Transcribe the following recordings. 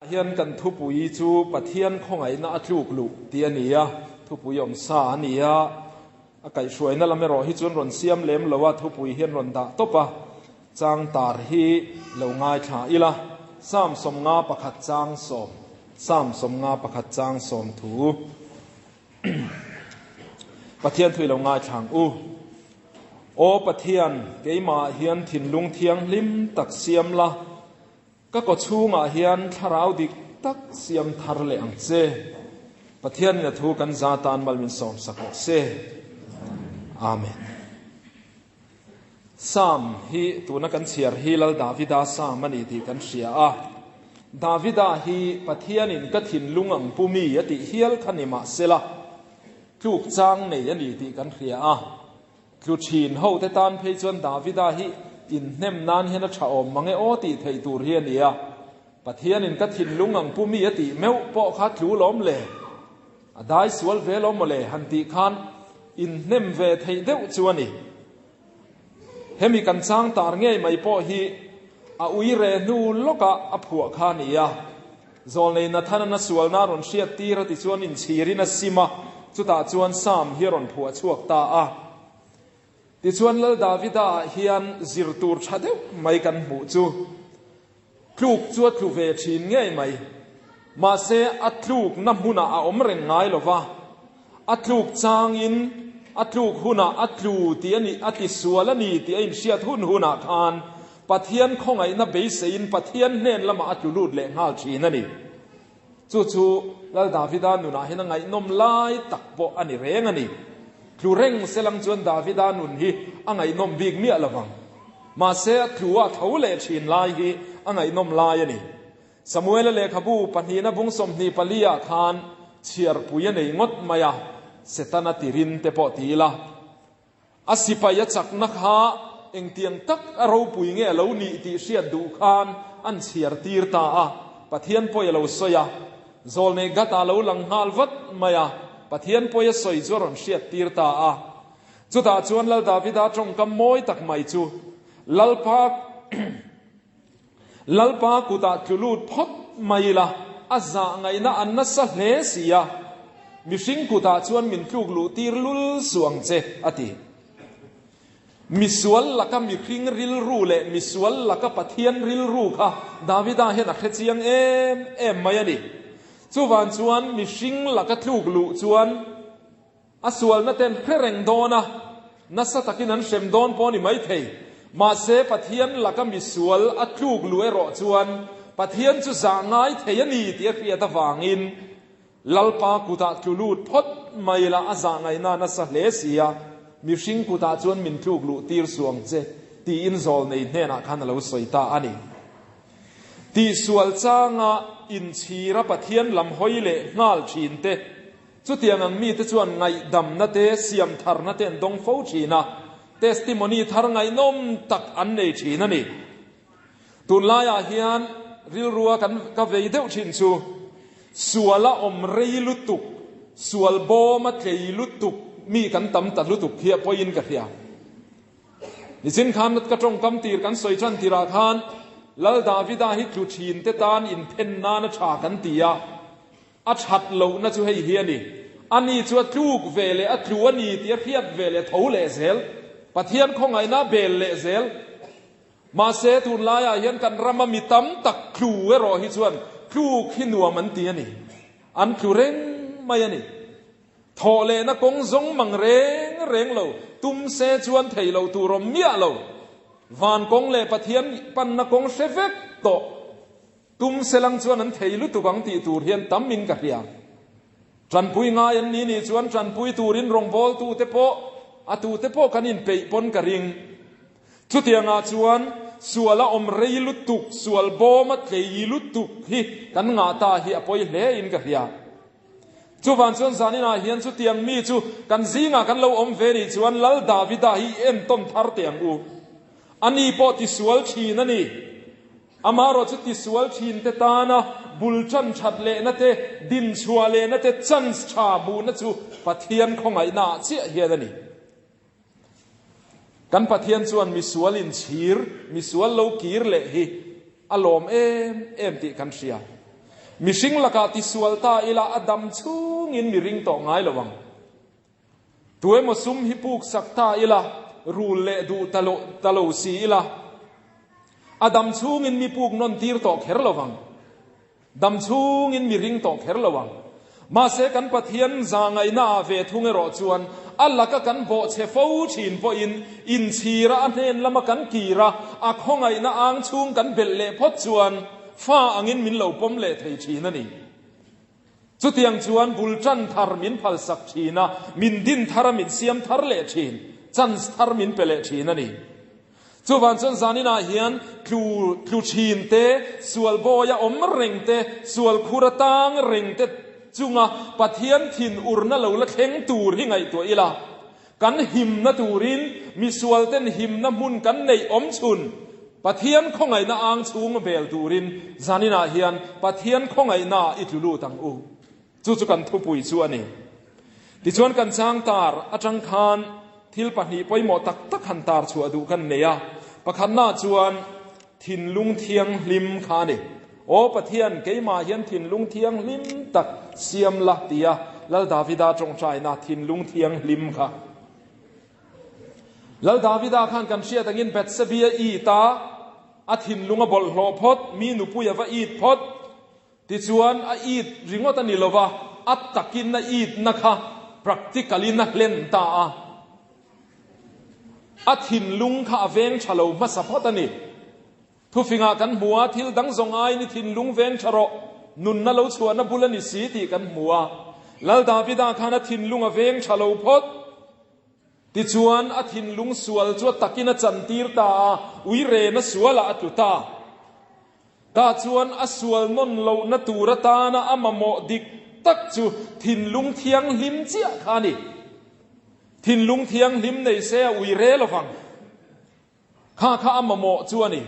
Hian kan thupui chu Pathian khawngaihna a tluk luh tih a ni a, thupui awm sa a ni a, a kaihhruaina lam erawh hi chuan rawn siam lem lo a, thupui hian rawn dah tawp a, chang tar hi lo ngaithla ila, Psalm 51 chang sawm, Psalm 51 chang sawm thu Pathian thu i lo ngaithla ang u. Aw Pathian, keimah hian thinlung thianghlim tak siam la, Ka kawchhungah hian thlarau dik tak siam thar leh ang che. Pathianin a thu kan za tan mal min sawmsak rawh se. Amen. Psalm hi tuna kan chhiar hi Lal Davida Psalm a ni tih kan hria a. Davida hi Pathianin ka thinlung ang pu mi a tih hial kha ni mah sela, tluk chang nei a ni tih kan hria a. Tlu thin ho te tan phei chuan Davida hi inhnem nan hian a tha awm mang e aw tih theih tur hi a ni a. Pathianin ka thinlung ang pu mi a tih meuh pawh kha tlu lawm le, a dai sual ve lawm maw le han tih khan inhnem ve theih deuh chu a ni. Hemi kan chang tar ngei mai pawh hi a ui re hnu lawkah a phuah kha a ni a. Zawlnei Nathana sualna a rawn hriat tir a ti chuan inchhirin a sim a, chutah chuan Psalm hi a rawn phuah chhuak ta a. Tichuan Lal Davida ah hian zir tur tha deuh mai kan hmuh chu, tluk chu a tlu ve thin ngei mai. Mahse a tlukna hmunah a awm reng ngai lo va, a tluk changin a tluk hunah a tlu tih a nih, a tisual a ni tih a inhriat hun hunah khan Pathian khawngaihna beiseiin Pathian hnen lamah a tlu lut leh nghal thin a ni. Chu chu Lal Davida nunah hian a ngaihnawm lai tak pawh a ni reng a ni. Tlu reng se lang chuan Davida nun hi a ngaihnawm bik miah lo vang. Mahse a tlu a tho leh thin lai hi a ngaihnawm lai a ni. Samuela lehkhabu pahnihna bung 24 ah khan chhiarpui a nei ngawt mai a, Setana tirin te pawh ti ila. A sipai a chakna kha engtiang tak a ropui nge a lo nih tih hriat duh khan an chhiar tir ta a, Pathian pawi a lo sawi a, Zawlnei Gata lo lang nghal vat mai a, Pathian pawi a sawi chu a rawn hriat tir ta a. Chutah chuan Lal Davida tawngkam mawi tak mai chu, Lalpa Lalpa kutah tlu lut phawt mai ila, a zah ngaihna an nasa hle si a, mihring kutah chuan min tluk luh tir lul suh ang che, a ti. Misual laka mihring rilru leh misual laka Pathian rilru kha Davida hian a hre chiang em em mai a ni. Chuvan chuan mihring laka tluk luh chuan A sualna ten hre reng dawn a, nasa takin an hrem dawn pawh a ni maithei. Mahse, Pathian laka misual a tluk luh erawh chuan Pathian chu zah ngai thei a ni tih a hriat avangin Lalpa kutah tlu lut phawt mai la a zah ngaihna nasa hle si a, mihring kutah chuan min tluk luh tir suh ang che tiin zawlnei hnenah khan a lo sawi ta a ni. Tihsual changa inchhira Pathian lam hawi leh nghal thin te, Chutiang ang mite chuan ngaihdamna te, siamtharna te an dawng fo thin a, testimony thar ngaihnawm tak an nei thin a ni. Tunlaiah hian rilrua kan ka vei deuh thin chu, sual a awm rei lutuk, sual bawm a tlei lutuk mi kan tam ta lutuk hi a pawiin ka hria. Nichin khan ka tawngkam tir kan sawi tan tirah khan Lal Davida hi tlu thin te tan inphen nan a tha kan ti a, A that lohna chu hei hi a ni, Ani chu a tluk ve leh a tlu a ni tih a hriat ve leh tho leh zel, Pathian khawngaihna a bel leh zel. Mahse, tunlaiah hian kan rama mi tam tak tlu erawh hi chuan tluk hi nuam an ti a ni. An tlu reng mai a ni. Thawh lehna kawng zawng mang reng reng lo, tum se chuan thei lo tur awm miah lo. Van kawng leh Pathian panna kawng hre vek tawh. Tum selang chuan an thei lutuk ang tih tur hian tam in ka hria. Tanpui ngai an ni nih chuan tanpui turin rawngbawltu te pawh a tu te pawh kan inpeih pawn ka ring. Chutiangah chuan sual a awm rei lutuk, sual bawm a tlei lutuk hi kan ngah ta hi a pawi hle in ka hria. Chuvan chuan zaninah hian chutiang mi chu kan zingah kan lo awm ve nih chuan Lal Davida hi i entawn thar teh ang u. Ani pawh tisual thin a ni. Amaherawh chu tisual thinte tana bul tan that lehna te, din chhuah lehna te chance tha hmuhna chu Pathian khawngaihna ah chiah hian a ni. Kan Pathian chuan misual inchhir, misual lo kir leh hi a lawm em em tih kan hria. Mihring lakah tisual ta ila a dam chhungin mi ring tawh ngai lo ang. Tuemaw sum hi puk sak ta ila, rul leh duh ta lo ta lo si ila, a dam chhungin mi puk nawn tir tawh kher lo vang. Dam chhungin mi ring tawh kher lo ang. Mahse kan Pathian zahngaihna ah ve thung erawh chuan a laka kan bawhchhe fo thin pawhin inchhira a hnen lama kan kir a, a khawngaihna ang chhung kan belh leh phawt chuan fa angin min lo pawm leh thei thin a ni. Chutiang chuan bul tan thar min phalsak thin a, min din thar a min siam thar leh thin, chance thar min pe leh thin a ni. Chuvang chuan zaninah hian tlu tlu thin te, sual bawia awm reng te, sual khur atang reng te chunga Pathian thin urna lo la thleng tur hi ngaihtuah ila, kan himna turin misual ten himna hmun kan neih awm chhun Pathian khawngaihna ang chhung bel turin zaninah hian Pathian khawngaihna i tlu lut ang u. Chu chu kan thupui chu a ni. Tichuan kan chang tar atang khan thil pahnih pawimawh tak tak han tar chhuah duh kan nei a. Pakhatna chuan thinlung thianghlim kha a ni. Aw Pathian, keimah hian thinlung thianghlim tak siam la tia Lal Davida tawngtaina thinlung thianghlim kha. Lal Davida khan kan hriat angin Bathsebia it a, a thinlung a bawlhhlawh phawt, mi nupui a va it phawt. Tichuan, a it ringawt a ni lo va, a takin a itna kha practical-in a hlen ta a. A thinlung kha a veng tha lo hmasa phawt a ni. Thufingah kan hmu a, thil dang zawng aiin i thinlung veng tha rawh, nunna lo chhuahna bul a ni si tih kan hmu a. Lal Davida khan a thinlung a veng tha lo phawt. Tichuan, a thinlung sual chu a takin a chantir ta a, uirena sualah a tlu ta. Tah chuan a sual nawn lohna tur atana a mamawh dik tak chu thinlung thianghlim chiah kha a ni. Thinlung thianghlim nei se a ui rel avang. Kha kha a mamawh chu a ni.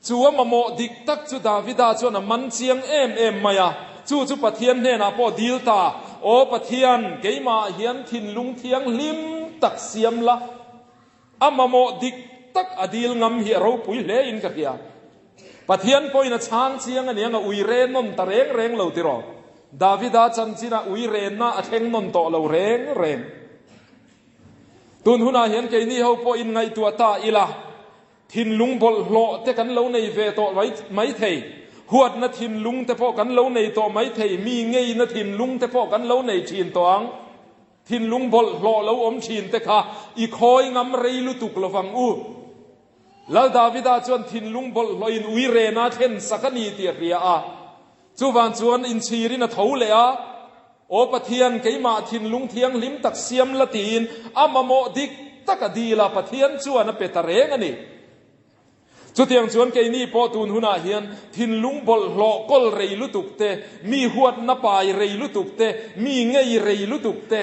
Chu a mamawh dik tak chu Davida chuan a man chiang em em mai a. Chu chu Pathian hnenah pawh dil ta, Aw Pathian, keimah hian thinlung thianghlim tak siam la. A mamawh dik tak a dil ngam hi a ropui hle in ka hria. Pathian pawhin a chhang chiang a niang a ui re nawn ta reng reng lo tiraw. Davida chanchinah ui renna a thleng nawn tawh lo reng reng. Tun hunah hian keini ho pawh inngaihtuah ta ila, thinlung bawlhhlawh te kan lo nei ve tawh mai thei, huatna thinlung te pawh kan lo nei tawh mai thei, mi ngeina thinlung te pawh kan lo nei thin tawh ang. Thinlung bawlhhlawh lo awm thin te kha i khawi ngam rei lutuk lo vang u. Lal Davida chuan thinlung bawlhhlawhin ui rena thlen sak a ni tih a hria a. Chuvang chuan inchhirin a tho leh a, Aw Pathian, keimah thinlung thianghlim tak siam la tiin a mamawh dik tak a dil a, Pathian chuan a pe ta reng a ni. Chutiang chuan keini pawh tun hunah hian thinlung bawlhhlawh kawl rei lutuk te, mi huatna pai rei lutuk te, mi ngei rei lutuk te,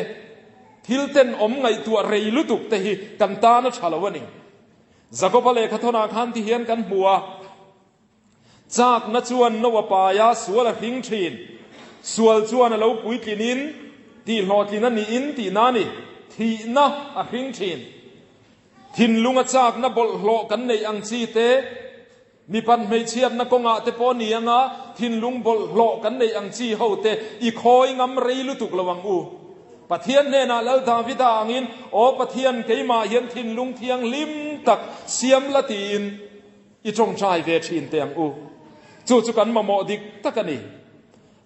thil tenawm ngaihtuah rei lutuk te hi kan tan a tha lo a ni. Jakoba lehkhathawnah khan ti hian kan hmu a, Chakna chuan no a pai a, sual a hring thin. Sual chuan a lo puitlinin, tihhlawhtlin a niin tihna a ni, thihna a hring thin. Thinlung a chakna bawlhhlawh kan neih ang chi te, mipat hmeichhiatna kawngah te pawh ni anga thinlung bawlhhlawh kan neih ang chi ho te i khawi ngam rei lutuk lo ang u. Pathian hnenah Lal Davida angin, Aw Pathian, keimah hian thinlung thianghlim tak siam la tiin i tawngtai ve thin teh ang u. Chu chu kan mamawh dik tak a ni.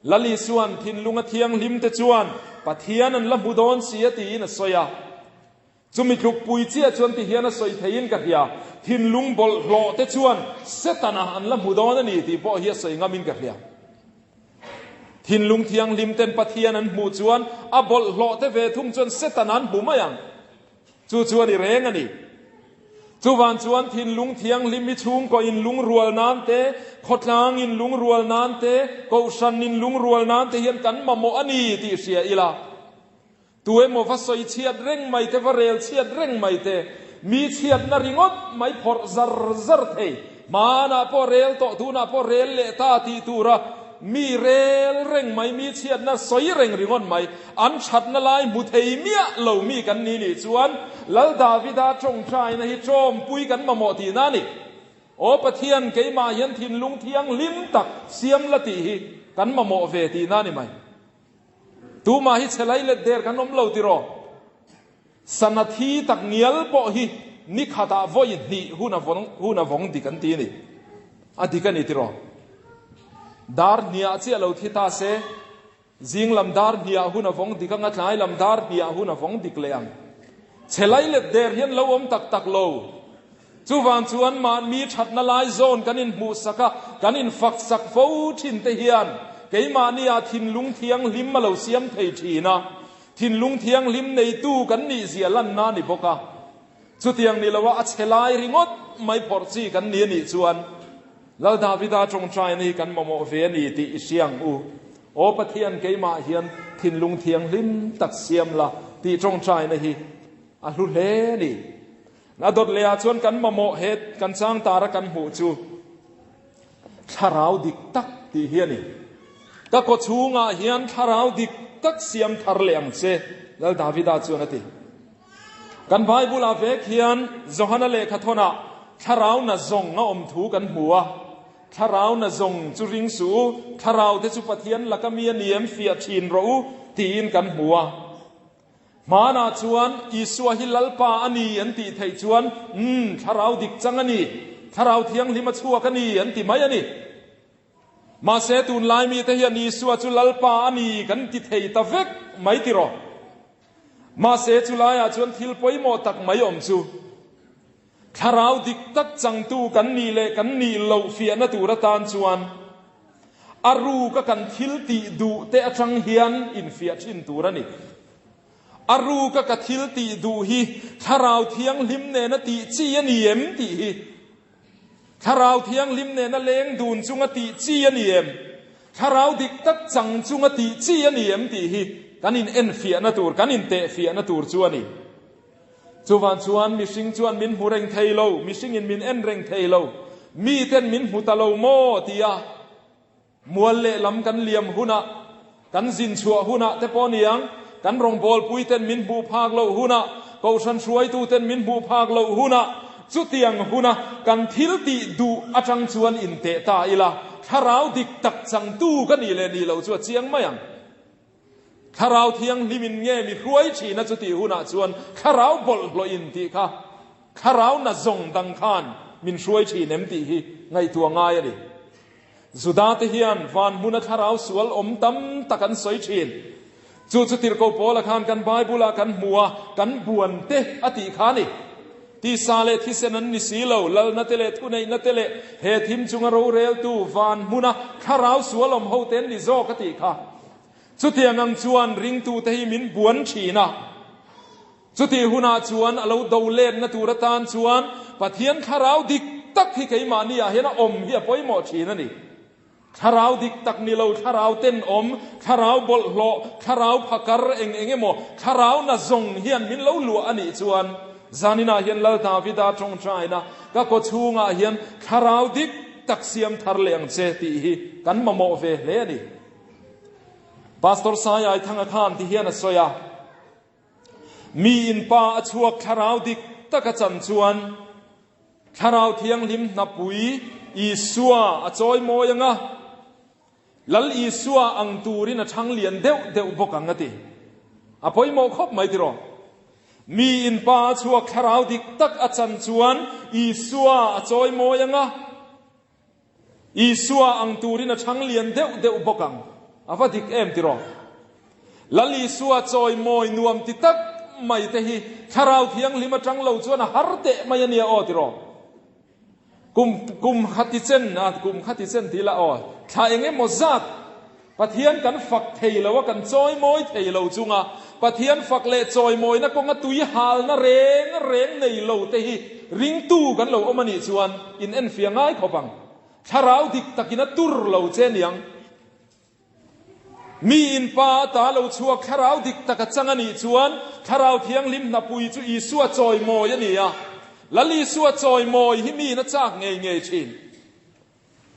Lal Isuan thinlung a thianghlim te chuan Pathian an la hmu dawn si a tiin a sawi a. Chumi tlukpui chiah chuan ti hian a sawi theiin ka hria, thinlung bawlhhlawh te chuan Setana an la hmu dawn a ni tih pawh hi a sawi ngamin ka hria. Thinlung thianghlim ten Pathian an hmuh chuan a bawlhhlawh te ve thung chuan Setana an hmu mai ang. Chu chu a ni reng a ni. Chuvang chuan thinlung thianghlim hi chhungkaw inlungrual nan te, khawtlang inlungrual nan te, kohhran inlungrual nan te hian kan mamawh a ni tih hria ila. Tu emaw va sawi chhiat reng mai te, va rel chhiat reng mai te, mi chhiatna ringawt mai phawrh zar zar thei, hmanah pawh rel tawh, tunah pawh rel leh ta tih tura mi rel reng mai, mi chhiatna sawi reng ringawt mai, an thatna lai hmu thei miah lo mi kan ni nih chuan Lal Davida tawngtaina hi tawmpui kan mamawh tihna a ni. Aw Pathian, keimah hian thinlung thianghlim tak siam la tih hi kan mamawh ve tihna a ni mai. Tumah hi chhe lai let der kan awm lo tiraw? Sana thi tak ngial pawh hi ni khatah vawi hnih hun a vawng hun a vawng dik an ti a ni. A dik a ni tiraw? Dar hniah chiah lo thi ta se, zing lam dar hniah hun a vawng dik anga tlai lam dar hniah hun a vawng dik leh ang. Chhe lai let der hian lo awm tak tak lo. Chuvang chuan mahni thatna lai zawn kan inhmuhsak a, kan infaksak fo thin te hian keimahnia thinlung thianghlim a lo siam thei thin a. Thinlung thianghlim neitu kan nih zia lanna a ni bawk a. Chutiang ni loa a chhe lai ringawt mai phawrh chi kan ni a nih chuan Lal Davida tawngtaina hi kan mamawh ve a ni tih i hria ang u. Aw Pathian keimah hian thinlung thianghlim tak siam la tih tawngtaina hi a hlu hle a ni. A dawt leh ah chuan kan mamawh he kan chang tara kan hmuh chu Thlarau dik tak tih hi a ni. Ka kaw chhungah hian thlarau dik tak siam thar leh ang che, Lal Davida chuan a ti. Kan Bible-ah vek hian Johana lehkhathawnah thlarau na zawng a awm thu kan hmu a. Thlarau na zawng chu ring suh u, thlarau te chu Pathian laka mi a ni em fiah thin rawh u, tiin kan hmu a. Hmanah chuan Isua hi Lalpa a ni an tih theih chuan, Umm, thlarau dik chang a ni, thlarau thianghlim a chhuak a ni an ti mai a ni. Mahse tunlai mite hian Isua chu Lalpa a ni kan ti thei ta vek mai tiraw? Mahse chulaiah chuan thil pawimawh tak mai awm chu, Thlarau dik tak changtu kan nih leh kan nih loh fiahna tur atan chuan a ruka kan thil tih duh te atang hian infiah thin tur a ni. A ruka ka thil tih duh hi Thlarau Thianghlim nena tih chi a ni em tih hi Thlarau Thianghlim nena leng dun chunga tih chi a ni em? Thlarau dik tak chang chunga tih chi a ni em tih hi kan in enfiahna tur, kan intehfiahna tur chu a ni. Chuvan chuan mihring chuan min hmu reng thei lo, mihringin min en reng thei lo, miten min hmu ta lo maw tia mual lehlam kan liam hunah, kan zin chhuah hunah te pawh niang, kan rawngbawlpuiten min hmuh phak loh hunah, kohhran hruaituten min hmuh phak loh hunah, chutiang huna kan thil tih duh atang chuan inteh ta ila, thlarau dik tak changtu ka nih leh nih loh chu a chiang mai ang. Thlarau Thianghlim in nge mi hruai thina chutih hunah chuan thlarau bawlhhlawh in tih kha thlarau na zawng dang khan min hruai thin em tih hi ngaihtuah ngai a ni. Juda te hian van hmuna thlarau sual awm tam tak an sawi thin. Chu chu tirhkoh Paula khan kan Bible ah kan hmu a, kan buan te a tih kha a ni. Tisa leh thisen an ni si lo, lalna te leh thuneihna te leh he thim chunga roreltu van hmuna thlarau sual awm ho te an ni zawk a tih kha. Chutiang ang chuan ringtute hi min buan thin a. Chutih hunah chuan a lo do letna tur atan chuan Pathian thlarau dik tak hi keimahni ah hian a awm hi a pawimawh thin a ni. Thlarau dik tak ni lo, thlarau tenawm, thlarau bawlhhlawh, thlarau phakar eng eng emaw, thlarau na zawng hian min lo luah a nih chuan zaninah hian Lal Davida tawngtaina ka kaw chhungah hian thlarau dik tak siam thar leh ang che tih hi kan mamawh ve hle a ni. Pastor Sai Aithanga khan ti hian a sawi a, Mi in pa a chhuak thlarau dik tak a chan chuan Thlarau Thianghlim hnapui Isua a chawi mawi ang a, Lal Isua ang turin a chhang lian deuh deuh bawk ang a ti. A pawimawh khawp mai tiraw? Mi in pa a chhuak thlarau dik tak a chan chuan Isua a chawi mawi ang a, Isua ang turin a chhang lian deuh deuh bawk ang. A va dik em tiraw? Lal Isua chawimawi nuam ti tak mai te hi Thlarau Thianghlim atang lo chuan a har teh mai a nia aw tiraw? Kum kum khati chen a kum khati chen ti la aw thla eng emaw zat Pathian kan fak thei lo a kan chawimawi thei lo chunga Pathian fak leh chawimawina kawnga tui halna reng reng nei lo te hi ringtu kan lo awm a nih chuan in enfiah ngai khawp ang. Thlarau dik takin a tur lo che niang. Mi in pa ata lo chhuak thlarau dik tak a chang a nih chuan Thlarau Thianghlim hnapui chu Isua chawimawi a ni a. Lal Isua chawimawi hi mi in a chak ngei ngei thin.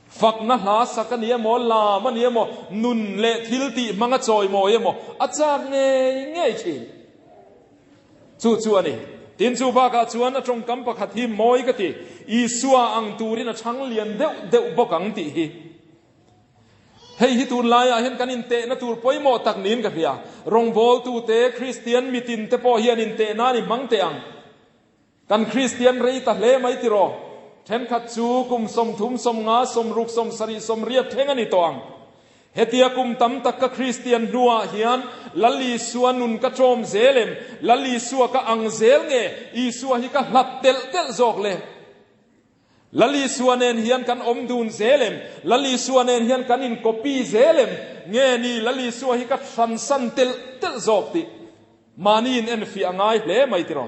Fakna hla sak a ni emaw, lam a ni emaw, nun leh thil tih hmang a chawimawi emaw, a chak ngei ngei thin. Chu chu a ni. Tin, chu bakah chuan a tawngkam pakhat hi mawi ka ti, Isua ang turin a chhang lian deuh deuh bawk ang tih hi. Hei hi tunlaiah hian kan intehna tur pawimawh tak niin ka hria. Rawngbawltute, Kristian mitin te pawh hian intehna an inhmang teh ang. Kan Kristian rei ta hle mai tiraw? Thenkhat chu kum 30, 50, 60, 70, 80 thleng a ni tawh ang. Hetia kum tam tak ka Kristian hnuah hian Lal Isua nun ka ṭawm zel em? Lal Isua ka ang zel nge? Isua hi ka hlat telh telh zawk le? Lal Isua nen hian kan awm dun zel em? Lal Isua nen hian kan in copy zel em? Nge ni Lal Isua hi ka hransan telh telh zawk tih mahni in enfiah a ngai hle mai tiraw?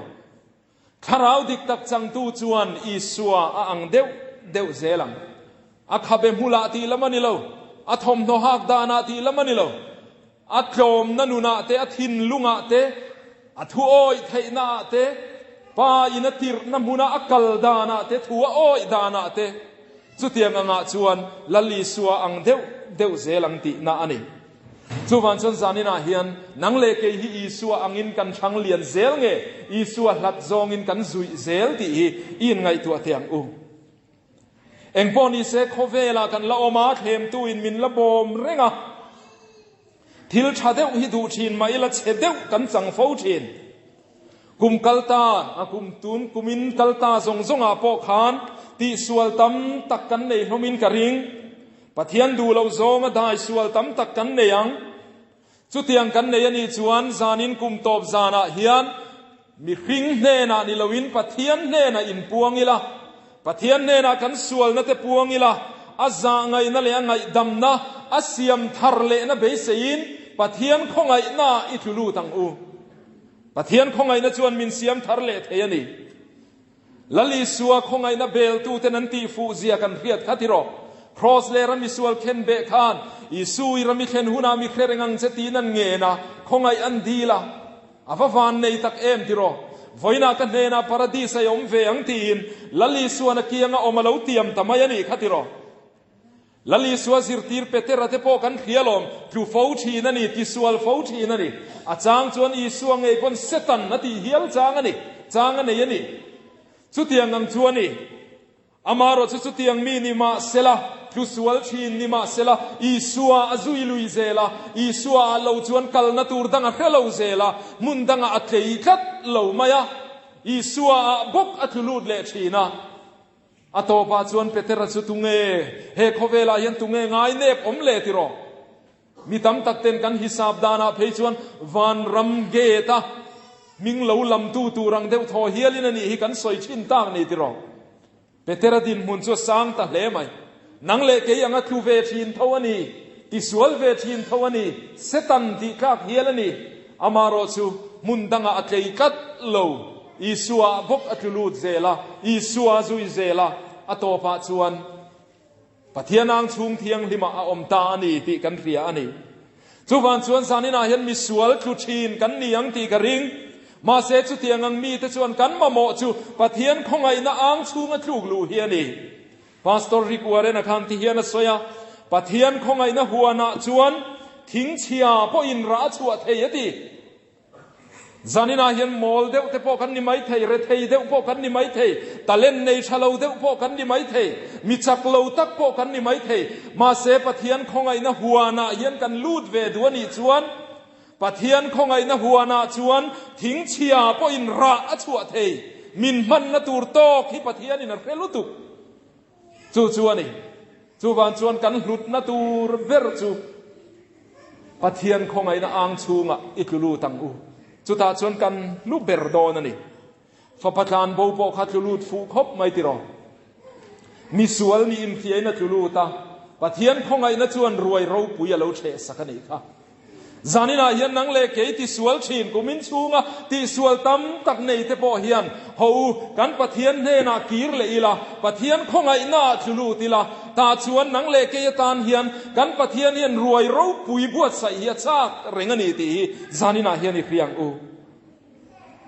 Thlarau dik tak changtu chuan Isua a ang deuh deuh zel ang. A khabe hmulah tih lam a ni lo, a thawmhnaw hak danah tih lam a ni lo, a tlawmna nunah te, a thinlungah te, a thu awih theihnaah te, Pa in a tirhna hmuna a kal danah te, thu a awih danah te, chutiang angah chuan Lal Isua ang deuh deuh zel ang tihna a ni. Chuvang chuan zaninah hian nang leh kei hi Isua angin kan thlang lian zel nge, Isua hlat zawngin kan zuih zel tih hi i inngaihtuah teh ang u. Engpawh nise khawvelah kan la awm a, thlemtuin min la bawm reng a. Thil tha deuh hi duh thin mah ila chhe deuh kan chang fo thin. Kum kal ta, a kum tun kumin kal ta zawng zawngah pawh khan tihsual tam tak kan nei hlawmin ka ring. Pathian duh loh zawnga dai sual tam tak kan nei ang. Chutiang kan nei a nih chuan zanin kum tawp zanah hian mihring hnenah ni loin Pathian hnenah inpuang ila, Pathian hnenah kan sualna te puang ila, a zahngaihna leh a ngaihdamna a siam thar lehna beiseiin Pathian khawngaihnaah i tlu lut ang u. Pathian khawngaihna chuan min siam thar leh thei a ni. Lal Isua khawngaihna beltuten an tihfuh zia kan hriat kha tiraw? Kraws leh ram isual khen beh khan Isu i ram i thlen hunah mi hre reng ang che tiin an ngen a, khawngaih an dil a. A va van nei tak em tiraw? Vawiinah ka hnenah Paradis a i awm ve ang tiin Lal Isuan a kianga awm a lo tiam ta mai a nih kha tiraw? Lal Isua zirtir Petera te pawh kan hria lawm, tlu fo thin a ni, tisual fo thin a ni. A chang chuan Isua ngei pawn Satan a tih hial chang a ni, chang a nei a ni. Chutiang ang chu a ni. Amaherawh chu chutiang mi ni mah sela, tlu sual thin ni mah sela, Isua a zui lui zel a, Isua ah lo chuan kalna tur dang a hre lo zel a, hmun dangah a tlei tlat lo mai a, Isua ah bawk a tlu lut leh thin a. A tawpah chuan Petera chu tunge he khawvelah hian tunge ngai nep awm le tiraw? Mi tam tak ten kan hisap danah phei chuan vanram gate a hming lo lamtu tur ang deuh thaw hialin a nih hi kan sawi thin tak ni tiraw? Petera dinhmun chu a sang ta hle mai. Nang leh kei anga tlu ve thin tho a ni, tisual ve thin tho a ni, Setan tih tlak hial a ni. Amaherawh chu hmun dangah a tlei tlat lo. Isua bawk a tlu lut zel a, Isua a zui zel a, a tawpah chuan Pathian ang chhung thianghlimah a awm ta a ni tih kan hria a ni. Chuvang chuan zaninah hian misual tlu thin kan ni ang tih ka ring. Mahse chutiang ang mite chuan kan mamawh chu Pathian khawngaihna ang chhunga tluk luh hi a ni. Pastor Rick Warren-a khan ti hian a sawi a, Pathian khawngaihna huanah chuan thingchhia pawhin rah a chhuah thei a ti. Zaninah hian mawl deuh te pawh kan ni mai thei, rethei deuh pawh kan ni mai thei, talent nei tha lo deuh pawh kan ni mai thei, mi chak lo tak pawh kan ni mai thei. Mahse Pathian khawngaihna huanah hian kan lut ve duh a nih chuan, Pathian khawngaihna huanah chuan thingchhia pawhin rah a chhuah thei. Min hmanna tur tawk hi Pathianin a hre lutuk. Chu chu a ni. Chuvang chuan kan hlutna tur ber chu Pathian khawngaihna ang chhungah i tlu lut ang u. Chutah chuan kan hlu ber dawn a ni. Fapa tlan bo pawh kha tlu lut fuh khawp mai tiraw. Misual ni inhriain a tlu lut a, Pathian khawngaihna chuan ruai ropui a lo ṭheh sak a nih kha. Zaninah hian nang leh kei tisual thin kumin chhunga tihsual tam tak nei te pawh hian ho u, kan Pathian hnenah kir leh ila, Pathian khawngaihnaah tlu lut ila, tah chuan nang leh kei atan hian kan Pathian hian ruai ropui buatsaih hi a chak reng a ni tih hi zaninah hian i hria ang u.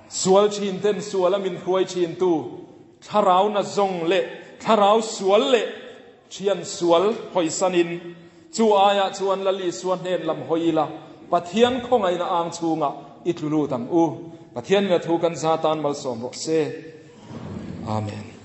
Sual thin ten sual a min hruai thin tu thlarau na zawng leh thlarau sual leh thian sual hawisanin Chu aiah chuan Lal Isua hnen lam hawi ila, Pathian khawngaihna ang chhungah i tlu lut ang u. Pathianin a thu kan za tan malsawm rawh se. Amen.